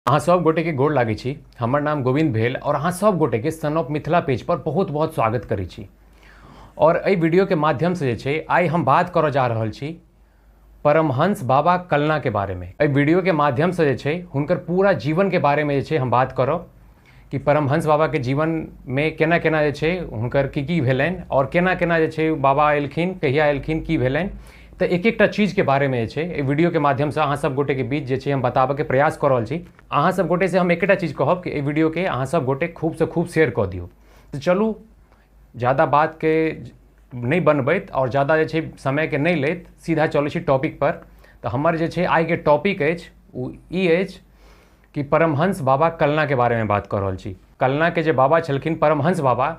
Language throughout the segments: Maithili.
अहाँ सब गोटे के गोर लागै छी। हमर नाम गोविंद भेल और अहाँ सब गोटे के सन ऑफ मिथिला पेज पर बहुत बहुत स्वागत करै छी। और एहि वीडियो के माध्यम से जे छै आइ हम बात करऽ जा रहल छी परमहंस बाबा कलना के बारे में। एहि वीडियो के माध्यम से जे छै हुनकर पूरा जीवन के बारे में जे छै हम बात करब कि परमहंस बाबा के जीवन में केना केना जे छै हुनकर की की भेलनि और केना केना जे छै बाबा एलखिन, कहिया एलखिन, की भेलनि, तऽ एक एकटा चीजके बारेमे जे छै एहि वीडियोके माध्यमसँ अहाँ सब गोटेके बीच जे छै हम बताबऽके प्रयास कऽ रहल छी। अहाँ सब गोटेसँ हम एकेटा चीज कहब कि एहि वीडियोके अहाँ सब गोटे खूबसँ खूब शेयर कऽ दियौ। तऽ चलू ज्यादा बातके नहि बनबैत आओर ज्यादा जे छै समयके नहि लैत सीधा चलै छी टॉपिकपर। तऽ हमर जे छै आइके टॉपिक अछि ओ ई अछि कि परमहंस बाबा कलनाके बारेमे बात कऽ रहल छी। कलनाके जे बाबा छलखिन परमहंस बाबा,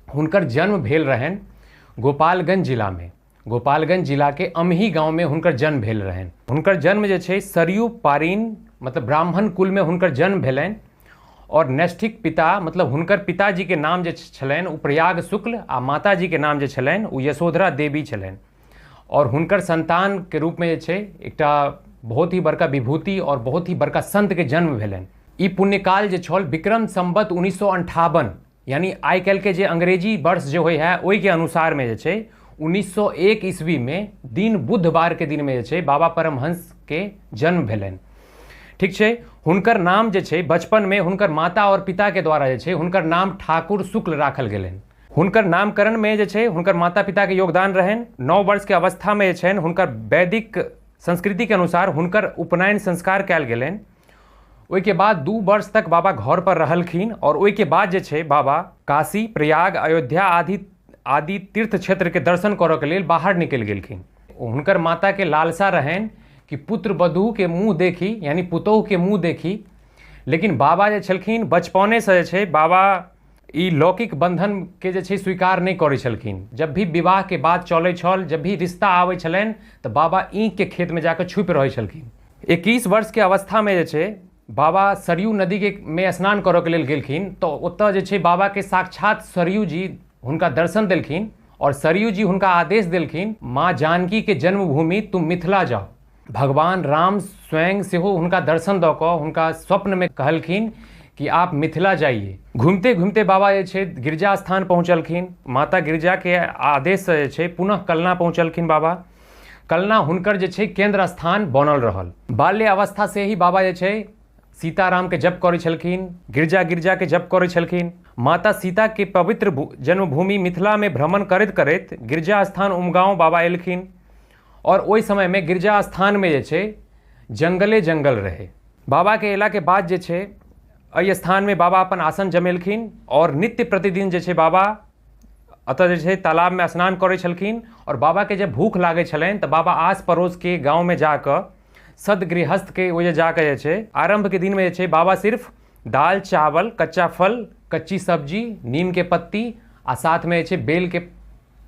हुनकर जन्म भेल रहनि गोपालगंज जिलामे। गोपालगंज जिलाके अमही गाँवमे हुनकर जन्म भेल रहनि। हुनकर जन्म जे छै सरयू पारीन मतलब ब्राह्मण कुलमे हुनकर जन्म भेलनि और नैष्ठिक पिता मतलब हुनकर पिताजीके नाम जे छलनि ओ प्रयाग शुक्ल आ माताजीके नाम जे छलनि ओ यशोधरा देवी छलनि। और हुनकर संतानके रूपमे जे छै एकटा बहुत ही बड़का विभूति और बहुत ही बड़का संतके जन्म भेलनि। ई पुण्यकाल जे छल विक्रम संवत 1958 यानी आइ काल्हिके जे अंग्रेजी वर्ष जे होइ है ओहिके अनुसारमे जे छै 1901 ईस्वीमे दिन बुधवारके दिनमे जे छै बाबा परमहंसके जन्म भेलनि। ठीक छै, हुनकर नाम जे छै बचपनमे हुनकर माता और पिताके द्वारा जे छै हुनकर नाम ठाकुर शुक्ल राखल गेलनि। हुनकर नामकरणमे जे छै हुनकर माता पिताके योगदान रहनि। 9 वर्षके अवस्थामे जे छनि हुनकर वैदिक संस्कृतिके अनुसार हुनकर उपनयन संस्कार कयल गेलनि। ओहिके बाद 2 वर्ष तक बाबा घर पर रहलखिन और ओहिके बाद जे छै बाबा काशी, प्रयाग, अयोध्या आदि आदि तीर्थ क्षेत्रके दर्शन करऽके लेल बाहर निकलि गेलखिन। हुनकर माताके लालसा रहनि कि पुत्र वधूके मुँह देखी यानी पुतोहुके मुँह देखी, लेकिन बाबा जे छलखिन बचपनेसँ जे छै बाबा ई लौकिक बंधनके जे छै स्वीकार नहि करै छलखिन। जब भी विवाहके बात चलै छल, जब भी रिश्ता आबै छलनि तऽ बाबा ईखके खेतमे जाकऽ छुपि रहै छलखिन। 21 वर्षके अवस्थामे जे छै बाबा सरयू नदीके मे स्नान करऽके लेल गेलखिन तऽ ओतऽ जे छै बाबाके साक्षात सरयू जी हुनका दर्शन देलखिन और सरयू जी हुनका आदेश देलखिन माँ जानकीके जन्मभूमि तुम मिथिला जाओ। भगवान राम स्वयं सेहो हुनका दर्शन दऽ कऽ हुनका स्वप्नमे कहलखिन कि आप मिथिला जाइए। घुमिते घुमिते बाबा जे छै गिरजा स्थान पहुँचलखिन। माता गिरजाके आदेशसँ जे छै पुनः कलना पहुँचलखिन बाबा। कलना हुनकर जे छै केन्द्र स्थान बनल रहल। बाल्य अवस्था से ही बाबा जे छै सीतारामके जप करै छलखिन, गिरजा गिरजाके जप करै छलखिन। माता सीताके पवित्र जन्मभूमि मिथिलामे भ्रमण करैत करैत गिरजा स्थान उमगाँव बाबा एलखिन और ओहि समयमे गिरजा स्थानमे जे छै जङ्गले जङ्गल रहै। बाबाके अयलाके बाद जे छै एहि स्थानमे बाबा अपन आसन जमेलखिन और नित्य प्रतिदिन जे छै बाबा एतऽ जे छै तालाबमे स्नान करै छलखिन और बाबाके जब भूख लागै छलनि तऽ बाबा आस पड़ोसके गाँवमे जाकऽ सदगृहस्थके ओहि जे जाकऽ जे छै आरम्भके दिनमे जे छै बाबा सिर्फ दालि चावल, कच्चा फल, कच्ची सब्जी, नीमके पत्ती आ साथमे जे छै बेलके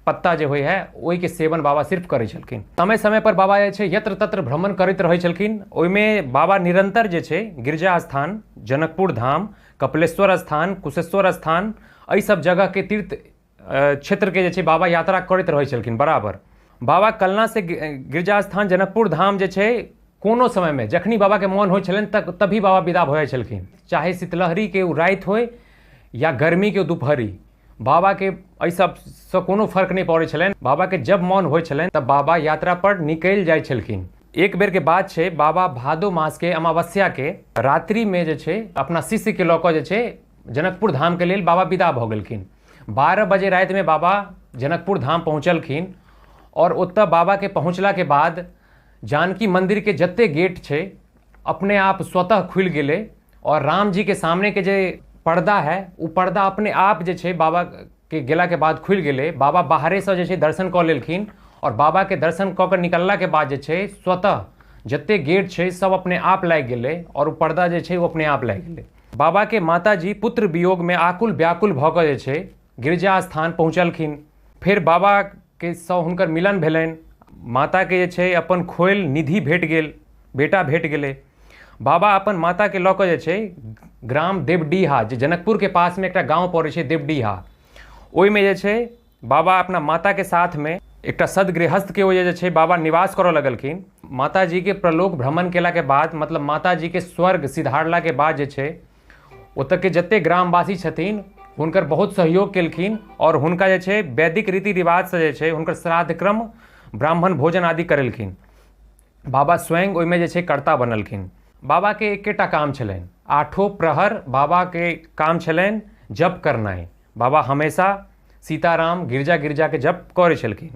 पत्ता जे होइ है ओहिके सेवन बाबा सिर्फ करै छलखिन। समय समय पर बाबा जे छै यत्र तत्र भ्रमण करैत रहै छलखिन। ओहिमे बाबा निरन्तर जे छै गिरजा स्थान, जनकपुर धाम, कपिलेश्वर स्थान, कुशेश्वर स्थान, एहि सब जगहके तीर्थ क्षेत्रके जे छै बाबा यात्रा करैत रहै छलखिन बराबर। बाबा कलना से गिरजा स्थान जनकपुर धाम जे छै कोनो समयमे जखनी बाबाके मोन होइ छलनि तभी बाबा विदा भऽ जाइ छलखिन। चाहे शीतलहरीके ओ राति होइ या गर्मीके दुपहरी, बाबाके एहि सबसँ कोनो फर्क नहि पड़ै छलनि। बाबाके जब मोन होइ छलनि तब बाबा यात्रापर निकलि जाइ छलखिन। एक बेरके बात छै बाबा भादो मासके अमावस्याके रात्रिमे जे छै अपना शिष्यके लऽ कऽ जे छै जनकपुर धामके लेल बाबा विदा भऽ गेलखिन। 12 बजे रातिमे बाबा जनकपुर धाम पहुँचलखिन और ओतऽ बाबाके पहुँचलाके बाद जानकी मन्दिरके जते गेट छै अपने आप स्वतः खुलि गेलै और राम जी के सामने के जे पर्दा है ओ पर्दा अपने आप जे छै बाबा के गेला के बाद खुलि गेलै। बाबा बाहरेसँ जे छै दर्शन कऽ लेलखिन और बाबा के दर्शन कऽ कऽ निकलला के बाद जे छै स्वतः जते गेट छै सब अपने आप लागि गेलै और ओ पर्दा जे छै ओ अपने आप लागि गेलै। बाबा के माताजी पुत्र वियोग में आकुल व्याकुल भऽ कऽ जे छै गिरजा स्थान पहुँचलखिन। फेर बाबा के सँ हुनकर मिलन भेलनि। माता के जे छै अपन खोयल निधि भेट गेल, बेटा भेट गेलै। बाबा अपन माता के लऽ कऽ जे छै ग्राम देवडीहा जे जनकपुर के पासमे एकटा गाँव पड़ै छै देवडीहा, ओहिमे जे छै बाबा अपना माता के साथमे एकटा सदगृहस्थके ओहि जे छै बाबा निवास करऽ लगलखिन। माताजीके प्रलोक भ्रमण केलाके बाद, मतलब माताजीके स्वर्ग सिधारलाके बाद जे छै ओतऽके जते ग्रामवासी छथिन हुनकर बहुत सहयोग केलखिन आओर हुनका जे छै वैदिक रीति रिवाजसँ जे छै हुनकर श्राद्धक्रम ब्राह्मण भोजन आदि करेलखिन। बाबा स्वयं ओहिमे जे छै कर्ता बनलखिन। बाबाके एकेटा काम छलनि, आठो प्रहर बाबाके काम छलनि जप करनाइ। बाबा हमेशा सीताराम गिरजा गिरजाके जप करै छलखिन।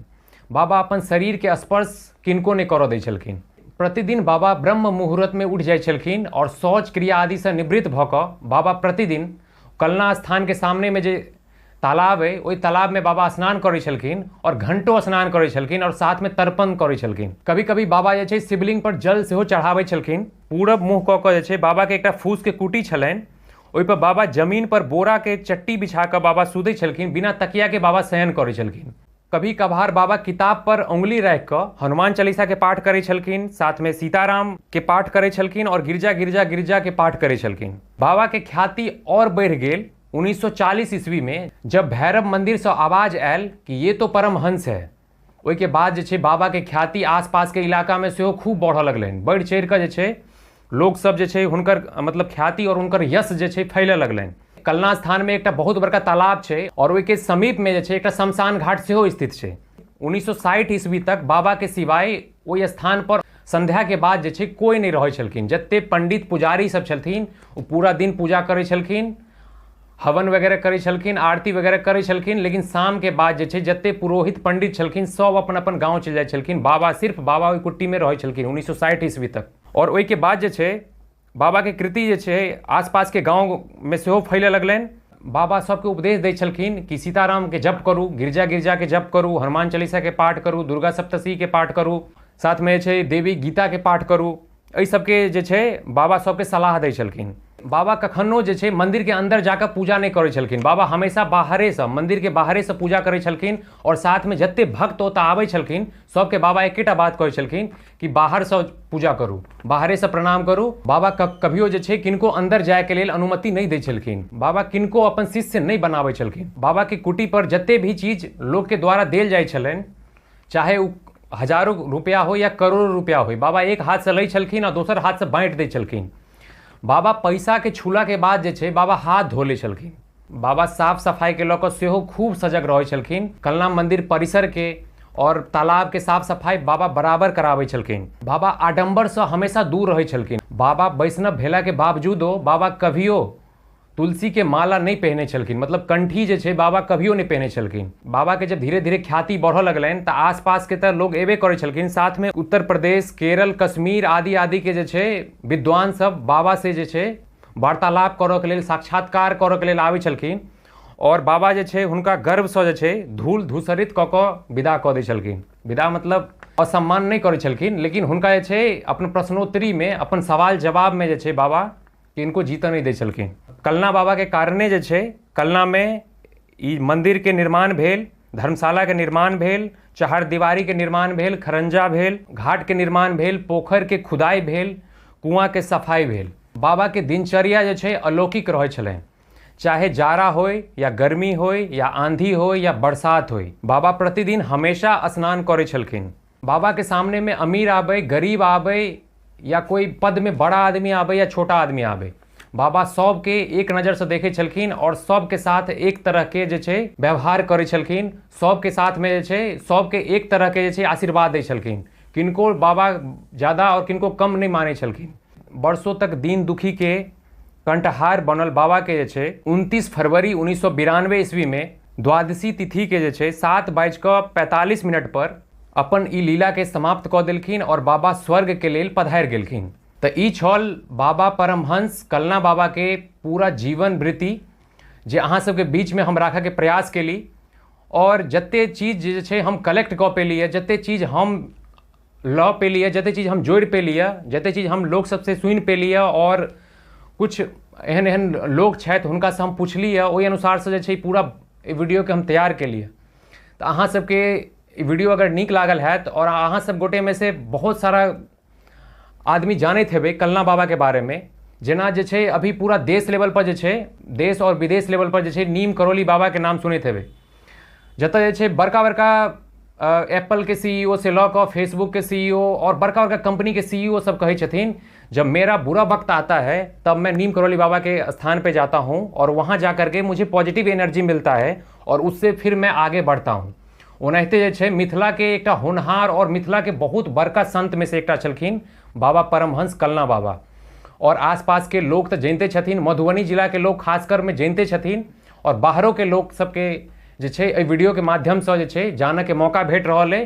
बाबा अपन शरीरके स्पर्श किनको नहि करऽ दै छलखिन। प्रतिदिन बाबा ब्रह्म मुहूर्तमे उठि जाइ छलखिन आओर शौच क्रिया आदिसँ निवृत्त भऽ कऽ बाबा प्रतिदिन कलना स्थानके सामनेमे जे तालाब अइ ओहि तालाबमे बाबा स्नान करै छलखिन आओर घंटो स्नान करै छलखिन आओर साथमे तर्पण करै छलखिन। कभी कभी बाबा जे छै शिवलिंग पर जल सेहो चढ़ाबै छलखिन। पूरब मुँह कऽ कऽ जे छै बाबाके एकटा फूसके कुटी छलनि, ओहिपर बाबा जमीन पर बोराके चट्टी बिछा कऽ बाबा सुतै छलखिन, बिना तकियाके बाबा शयन करै छलखिन। कभी कभार बाबा किताब पर उंगली राखि कऽ हनुमान चालीसा के पाठ करै छलखिन, साथमे सीताराम के पाठ करै छलखिन आओर गिरजा गिरजा गिरजा के पाठ करै छलखिन। बाबा के ख्याति आओर बढ़ि गेल 1940 ईस्वी में, जब भैरव मंदिर से आवाज आयल कि ये तो परमहंस है। ओहिके बाद जे छै बाबा के ख्याति आसपास के इलाका में सेहो खूब बढ़ऽ लगलनि। बढ़ि चढ़ि कऽ जे छै लोक सब जे छै हुनकर मतलब ख्याति और हुनकर यश जे छै फैलऽ लगलनि। कलना स्थान में एकटा बहुत बड़का तालाब छै और ओहिके समीप में जे छै एकटा शमशान घाट सेहो स्थित छै। 1960 ईस्वी तक बाबा के सिवाय ओहि स्थान पर संध्या के बाद जे छै कोइ नहि रहै छलखिन। जते पंडित पुजारी सब छलखिन ओ पूरा दिन पूजा करै छलखिन, हवन वगैरह करै छलखिन, आरती वगैरह करै छलखिन, लेकिन शाम के बाद जे छै जते पुरोहित पंडित छलखिन सब अपन अपन गाँव चलि जाइ छलखिन। बाबा सिर्फ बाबा ओहि कुट्टी में रहै छलखिन 1960 ईस्वी तक। और ओहिके बाद जे छै बाबा के कृति जे छै आसपास के गाँव में सेहो फैलऽ लगलनि। बाबा सबके उपदेश दै छलखिन कि सीताराम के जप करू, गिरजा गिरजा के जप करू, हनुमान चालीसा के पाठ करू, दुर्गा सप्तशती के पाठ करू, साथमे जे छै देवी गीता के पाठ करू। एहि सबके जे छै बाबा सबके सलाह दै छलखिन। बाबा कखनो जे छै मंदिर के अंदर जाकऽ पूजा नहि करै छलखिन। बाबा हमेशा बाहरेसँ मंदिर के बाहरेसँ पूजा करै छलखिन आओर साथमे जते भक्त ओतऽ आबै छलखिन सबके बाबा एकेटा बात कहै छलखिन कि बाहरसँ पूजा करू, बाहरेसँ प्रणाम करू। बाबा कभियो जे छै किनको अंदर जायके लेल अनुमति नहि दै छलखिन। बाबा किनको अपन शिष्य नहि बनाबै छलखिन। बाबा के कुटी पर जते भी चीज लोकके द्वारा देल जाइ छलनि, चाहे ओ हजारो रुपया हो या करोड़ो रुपया हो, बाबा एक हाथसँ लै छलखिन आ दोसर हाथसँ बाँटि दै छलखिन। बाबा पैसाके छूलाके बाद जे छै बाबा हाथ धो लै छलखिन। बाबा साफ सफाइके लऽ कऽ सेहो खूब सजग रहै छलखिन। कलना मंदिर परिसरके और तालाबके साफ सफाइ बाबा बराबर कराबै छलखिन। बाबा आडम्बरसँ हमेशा दूर रहै छलखिन। बाबा वैष्णव भेलाके बावजूदो बाबा कभियो तुलसी के माला नहि पहिने छलखिन, मतलब कंठी जे छै बाबा कभियो नहि पहिने छलखिन। बाबा के जब धीरे धीरे ख्याति बढ़ऽ लगलनि तऽ आसपास के तऽ लोग एबे करै छलखिन, साथमे उत्तर प्रदेश, केरल, कश्मीर आदि आदि के जे छै विद्वान सब बाबा से जे छै वार्तालाप करऽ के लेल, साक्षात्कार करऽ के लेल आबै छलखिन और बाबा जे छै हुनका गर्वसँ जे छै धूल धूसरित कऽ कऽ विदा कऽ दै छलखिन। विदा मतलब असम्मान नहि करै छलखिन, लेकिन हुनका जे छै अपन प्रश्नोत्तरीमे, अपन सवाल जवाबमे जे छै बाबा किनको जीतऽ नहि दै छलखिन। कलना बाबाके कारणे जे छै कलनामे ई मन्दिरके निर्माण भेल, धर्मशालाके निर्माण भेल, चहार दीवारीके निर्माण भेल, खरंजा भेल, घाटके निर्माण भेल, पोखरिके खुदाइ भेल, कुआँके सफाइ भेल। बाबाके दिनचर्या जे छै अलौकिक रहै छलनि। चाहे जाड़ा होय या गर्मी होय या आंधी होय या बरसात होय, बाबा प्रतिदिन हमेशा स्नान करै छलखिन। बाबाके सामनेमे अमीर आबै, गरीब आबै या कोई पद में बड़ा आदमी आबै या छोटा आदमी आबै, बाबा सबके एक नजरसँ देखै छलखिन और सबके साथ एक तरहके जे छै व्यवहार करै छलखिन। सबके साथमे जे छै सबके एक तरहके जे छै आशीर्वाद दै छलखिन। किनको बाबा ज्यादा और किनको कम नहि मानै छलखिन। वर्षों तक दीन दुखी के कंठहार बनल बाबा के जे छै 29 फरवरी 1992 ईस्वी में द्वादशी तिथि के जे छै 7:45 पर अपन ई लीला के समाप्त कऽ देलखिन और बाबा स्वर्ग के लेल पधारि गेलखिन। तऽ ई छल बाबा परमहंस कलना बाबा के पूरा जीवन वृत्ति जे अहाँ सबके बीच में हम राखऽ के प्रयास केली और जते चीज जे छै हम कलेक्ट कऽ पेलियै, जते चीज हम लऽ पेलियै, जते चीज हम जोड़ि पेलियै, जते चीज हम लोक सबसँ सुनि पेलियै और कुछ एहन एहन लोक छथि हुनकासँ हम पुछलियै, ओहि अनुसारसँ जे छै पूरा ई वीडियोके हम तैयार केलियै। तऽ अहाँ सबके ई वीडियो अगर नीक लागल हैत और अहाँ सब गोटेमे से बहुत सारा आदमी जानैत हेबै कलना बाबाके बारेमे, जेना जे छै अभी पूरा देश लेवल पर जे छै, देश और विदेश लेवल पर जे छै नीम करौली बाबाके नाम सुनैत हेबै, जतऽ जे छै बड़का बड़का एप्पलके सीईओ से लऽ कऽ फेसबुकके सीईओ आओर बड़का बड़का कम्पनीके सीईओ सब कहै छथिन, जब मेरा बुरा वक्त आता है तब मैं नीम करौली बाबा के स्थान पे जाता हूँ और वहाँ जा करके मुझे पॉजिटिव एनर्जी मिलता है और उससे फिर मैं आगे बढ़ता हूँ। ओनाहिते जे छै मिथिलाके एकटा होनहार और मिथिलाके बहुत बड़का संतमे से एकटा छलखिन बाबा परमहंस कलना बाबा। और आसपासके लोक तऽ जनिते छथिन, मधुबनी जिलाके लोक खासकर में जनिते छथिन और बाहरोके लोक सबके जे छै एहि वीडियोके माध्यमसँ जे छै जानऽके मौका भेट रहल अइ।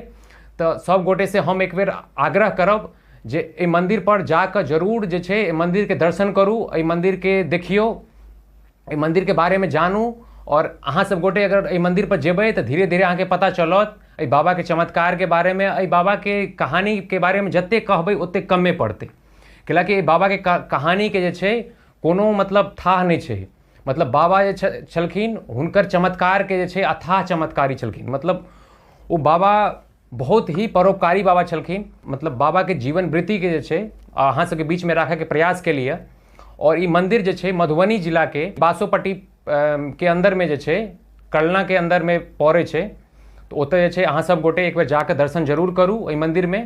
तऽ सब गोटेसँ हम एक बेर आग्रह करब जे एहि मन्दिरपर जाकऽ जरूर जे छै एहि मन्दिरके दर्शन करू, एहि मन्दिरके देखियौ, एहि मन्दिरके बारेमे जानू। और अहाँ सब गोटे अगर एहि मन्दिरपर जेबै तऽ धीरे धीरे अहाँके पता चलत एहि बाबाके चमत्कारके बारेमे, एहि बाबाके कहानीके बारेमे जतेक कहबै ओतेक कमे पड़तै। कैलाकि एहि बाबाके कहानीके जे छै कोनो मतलब थाह नहि छै। मतलब बाबा जे छलखिन हुनकर चमत्कारके जे छै अथाह चमत्कारी छलखिन। मतलब ओ बाबा बहुत ही परोपकारी बाबा छलखिन। मतलब बाबाके जीवन वृत्तिके जे छै अहाँ सबके बीचमे राखैके प्रयास केलिए। और ई मंदिर जे छै मधुबनी जिलाके बासोपट्टी के अंदरमे जे छै कलना के अंदरमे पड़ै छै। तऽ ओतऽ जे छै अहाँ सब गोटे एक बेर जाकऽ दर्शन जरूर करू एहि मन्दिरमे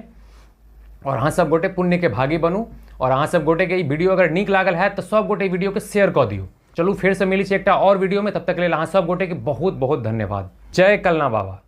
और अहाँ सब गोटे पुण्यके भागी बनू। और अहाँ सब गोटेके ई वीडियो अगर नीक लागल हैत तऽ सब गोटे ई वीडियोके शेयर कऽ दियौ। चलू फेरसँ मिलै छी एकटा और वीडियोमे, तब तक लेल अहाँ सब गोटेके बहुत बहुत धन्यवाद। जय कलना बाबा।